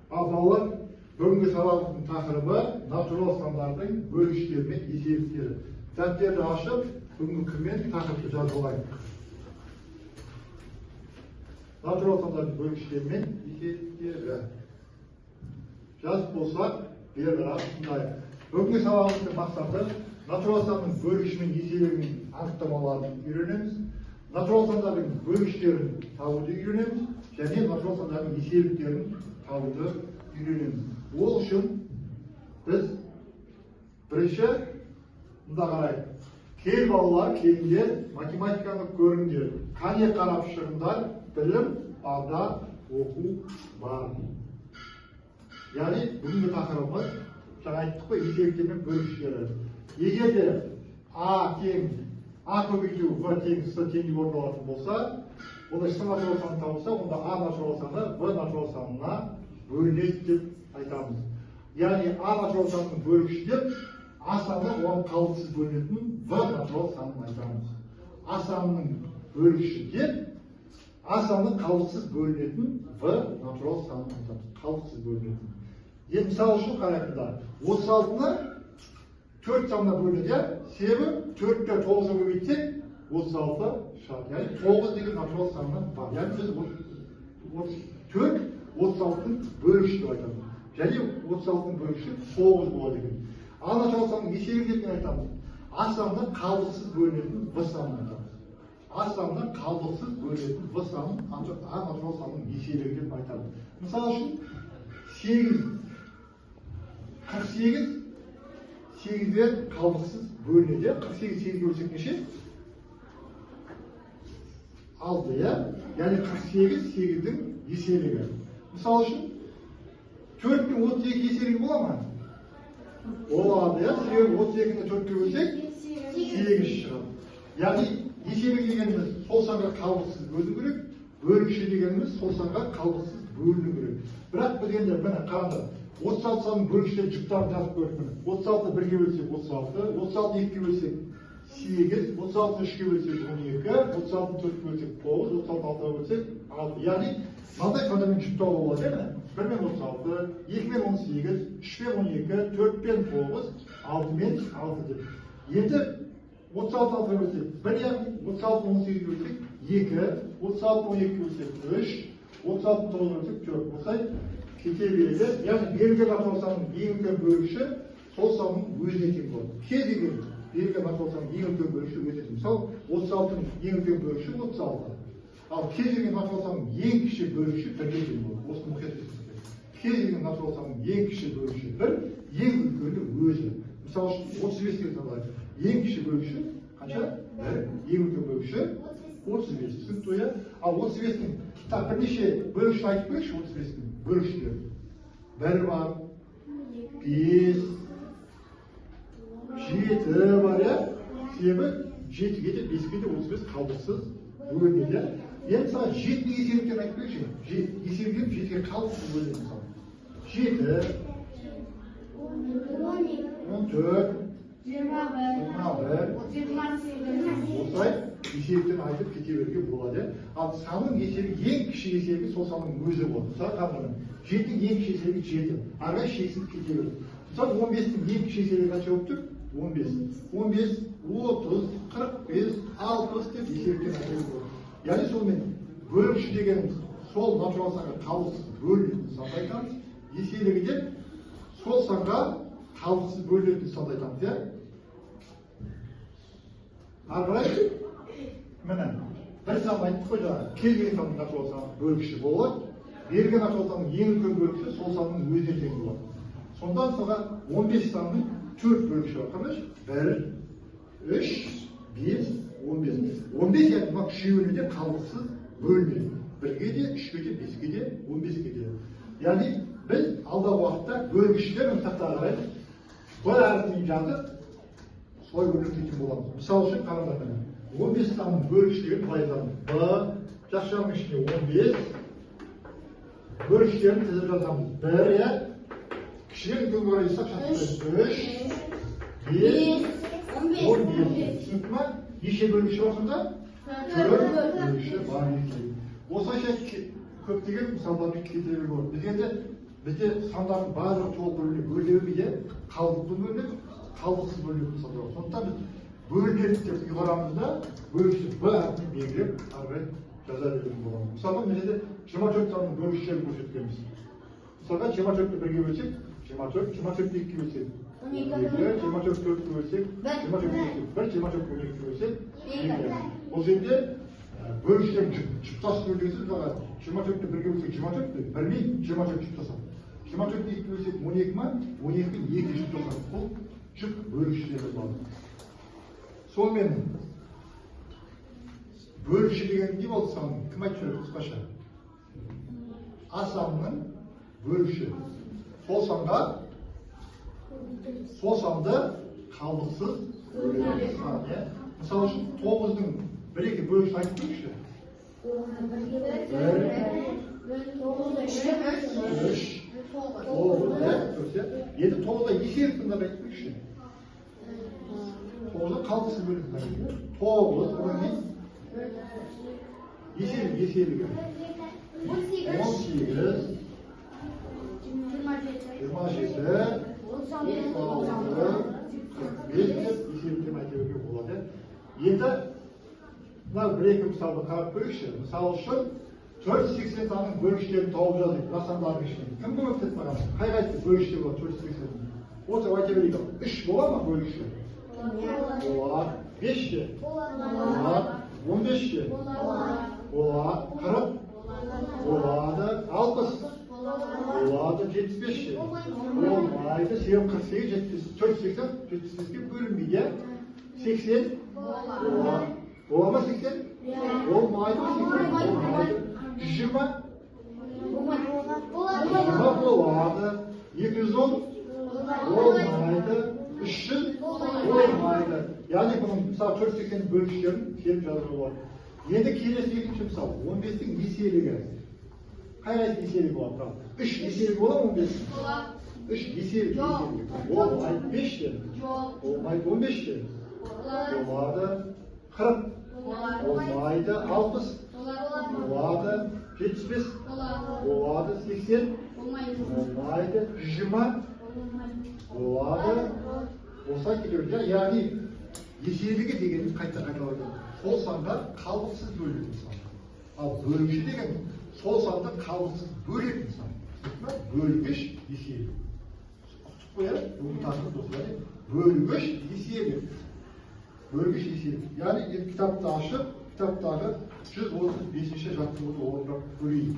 Ал балалар, бүгінгі сабағымыздың тақырыбы натурал сандардың бөлгіштері мен еселіктері. Дәптерді ашып, бүгінгі күнмен тақырыпты жазып алайық. Натурал сандардың бөлгіштері мен еселіктері. Жазып болсақ, бері қарап тыңдайық. Бүгінгі сабағымыздың мақсаты натурал санның бөлгіші мен еселігінің анықтамаларын үйренеміз. Натурал сандардың бөлгіштерін табуды үйренеміз және натурал сандардың еселіктерін табуды үйренеміз. Ол үшін біз бірінші мында қарайық. Кел, балалар, келіңдер, математиканы көріңдер. Қане, қарап шығыңдар, білім барда оқу бар. Яғни бүгінгі тақырыбымыз, жаңа айттық қой, еселіктер мен бөлгіштері. Егер де а тең а көбейту в тең с тең деп орындалатын болса, онда с натурал санын табылса, онда а натурал саны в натурал санына бөлінеді деп айтамыз. Яғни а натурал санының бөлгіші деп а саны оған қалдықсыз бөлінетін в натурал санын айтамыз. А санының бөлгіші деп а саны қалдықсыз бөлінетін в натурал санын айтамыз. Қалдықсыз бөлінетін. Енді мысал үшін қарайтында 36-ны төрт санына бөлінеді, иә? Себебі төртті тоғызға көбейтсек, 36 шығады. Яғни тоғыз деген натурал саны бар. Яғни біз 34 36-ның бөлгіші деп айтамыз. Және 36-ның бөлгіші тоғыз болады екен. А натурал санның еселігі деп не айтамыз? А санына қалдықсыз бөлінетін в санын айтамыз. А санына қалдықсыз бөлінетін в санын а натурал санның еселігі деп айтамыз. Мысалы үшін, сегіз, 48 сегізден қалдықсыз бөлінеді. 48 сегізге бөлсек, неше? Алты, иә? Яғни 48 сегіздің еселігі. Мысалы үшін, төрт пен 32 еселігі бола ма? Болады, иә? Себебі 32-ні төртке бөлсек, сегіз шығады. Яғни еселік дегеніміз сол санға қалдықсыз бөліну керек, бөлгіші дегеніміз сол санға қалдықсыз бөліну керек. Бірақ біз енді, міне, қараңдар, 36 санның бөлгіштері жұптарын жазып көрдік, міне. 36 бірге бөлсек, 36, 36 екіге бөлсек, сегіз, 36 үшке бөлсек, 12, 36 төртке бөлсек, тоғыз, 36 алтыға бөлсек, алты. Яғни мынандай сандармен жұптауға болады, иә, міне. Бірмен 36, екімен 18, үшпен 12, төртпен тоғыз, алтымен алты деп. Енді 36 алтыға бөлсек, бір, яғни 36 18-ге бөлсек, екі, 36 12-ге бөлсек, үш, 36 тоғызға бөлсек, төрт. Осылай кете береді. Яғни берілген натурал санның ең үлкен бөлгіші сол санның өзіне тең болады. Кез келген берілген натурал санның ең үлкен бөлгіші өзіне тең. Мысалы, 36-ның ең үлкен бөлгіші 36. Ал кез келген натурал санның ең кіші бөлгіші бірге тең болады. Осыны мұқият ескеру керек. Кез келген натурал санның ең кіші бөлгіші бір, ең үлкені өзі. Мысалы үшін, 35 деген сан алайық. Ең кіші бөлгіші қанша? Бір. Ең үлкен бөлгіші 35. Түсінікті ғой, иә? Ал 35-тің так бірнеше бөлгішін айтып көрейікші, 35-тің бөлгіштері. Бір бар, бес, жеті бар, иә? Себебі жетіге де, беске де 35 қалдықсыз бөлінеді, иә? Енді мысалы, жетінің еселіктерін айтып көрейікші. Еселіктер жетіге қалдықсыз бөлінеді, мысалы. Жеті, 14, 21, 21, 28. Осылай еселіктерін айтып кете беруге болады, иә? Ал санның еселігі, ең кіші еселігі сол санның өзі болады. Мысалы, қараңдар, жетінің ең кіші еселігі жеті, ары қарай шексіз кете береді. Мысалы, 15-тің ең кіші еселігі қанша болып тұр? 15. 15, 30, 45, 60 деп еселіктерін айта беруге болады. Яғни сонымен бөлгіші дегеніміз сол натурал санға қалдықсыз бөлінетін санды айтамыз. Еселігі деп сол санға қалдықсыз бөлінетін санды айтамыз, иә? Ары қарай, міне, бір сан айттық қой жаңа, кез келген санның натурал саны бөлгіші болады. Берілген натурал санның ең үлкен бөлгіші сол санның өзіне тең болады. Сонда мысалға, 15 санның төрт бөлгіші бар. Қараңдаршы: бір, үш, бес, 15. 15, яғни мына үшеуіне де қалдықсыз бөлінеді: бірге де, үшке де, беске де, 15-ке де. Яғни біз алдағы уақытта бөлгіштер тақтаға қарай б әрпімен жазып, солай өрнектейтін боламыз. Мысалы үшін, қараңдар, міне, 15 санның бөлгіші деген былай жазамыз: б жақшаның ішінде 15, бөлгіштерін тізіп жазамыз: бір, иә, кішіден үлкенге қарай жазсақ, үш, бес, 15. Түсінікті ма? Неше бөлгіші бар сонда? Төрт бөлгіші бар екен. Осылайша көптеген мысалдармен келтіре беруге болады. Біз енді Бізде сандардың барлығы толық бөлінеді, бөліне бермейді, қалдықты бөлінеді, қалдықсыз бөлінетін сандар бар. Сондықтан біз бөлінеді деп ұйғарамыз да, бөлгішті б әрпімен белгілеп, ары қарай жаза беретін боламыз. Мысалға, мына жерде 24 санының бөлгіштерін көрсеткенбіз. Мысалға, 24-ті бірге бөлсек, 24, 24-ті екіге бөлсек, 2, 24 төртке бөлсек, 24 бөлсек, 1, 24 екіге бөлсек, 2. Бұл жерде бөлгіштерін жұптасып бөлген, мысалға, 24-ті бірге бөлсек, 24, 1 мен 24 жұптасады. 24-ті екіге бөлсек, 12 ма, 12 мен 2 жұптасады. Бұл жұп бөлгіштері болады. Сонымен, бөлгіші деген не болды сан? Кім айтып жіберді қысқаша? А санының бөлгіші. Сол санға, сол санды қалдықсыз бөлетін сан, иә? Мысалы үшін, 9-дың бір-екі бөлгішін айтып көрейікші. 1, 3, 9, иә, дұрыс, иә? Енді 9-да еселік тыңдап айтып көрейікші. 9-ды қалдықсыз бөлетін сан. 9, одан кейін еселік, еселігі. 18, 27, 36, 45 деп есептен айта беруге болады. Енді мына бір-екі мысалды қарап көрейікші. Мысалы үшін, 480 санның бөлгіштерін тауып жазайық. Мына сандардың ішінен. Кім көмектеседі маған? Қай қайсысы бөлгіштер болады 480? Отырып айта берейік. 3 бола ма бөлгіші? Болады. 5 ше? Болады. 15 ше? Болады. 40? Болады. 60? Болады. 75 ше? Болмайды. Себебі 48, 480, 75-ке бөлінбейді, иә? 80? Болады. Бола ма 80? Болмайды. 80 болмайды. 120? 120 болады. 210? Болмайды. 300? Болмайды. Яғни бұның, мысалы, 480 бөлгіштерін теріп жазуға болады. Енді келесі екінші мысал. 15-тің еселігі. Қай қайсы еселігі болады? 3 еселігі бола ма 15? 3 еселік, еселігі. Болмайды. 5 ше? Болмайды. 15 ше? Болады. 40? Болмайды. 60? Болады. 75? Болады. 80? Болмайды. 120? Болады. Болса келе береді. Яғни еселігі дегеніміз, қайта қайталап айтамын, сол санға қалдықсыз бөлінетін сан. Ал бөлгіші деген сол санды қалдықсыз бөлетін сан. Түсінікті ма? Бөлгіш, еселік. Ұқтық қой, иә? Бүгінгі тақырып осы, яғни бөлгіш, еселік. Бөлгіш, еселік. Яғни енді кітапты ашып, кітаптағы 135-ші жаттығуды орындап көрейік.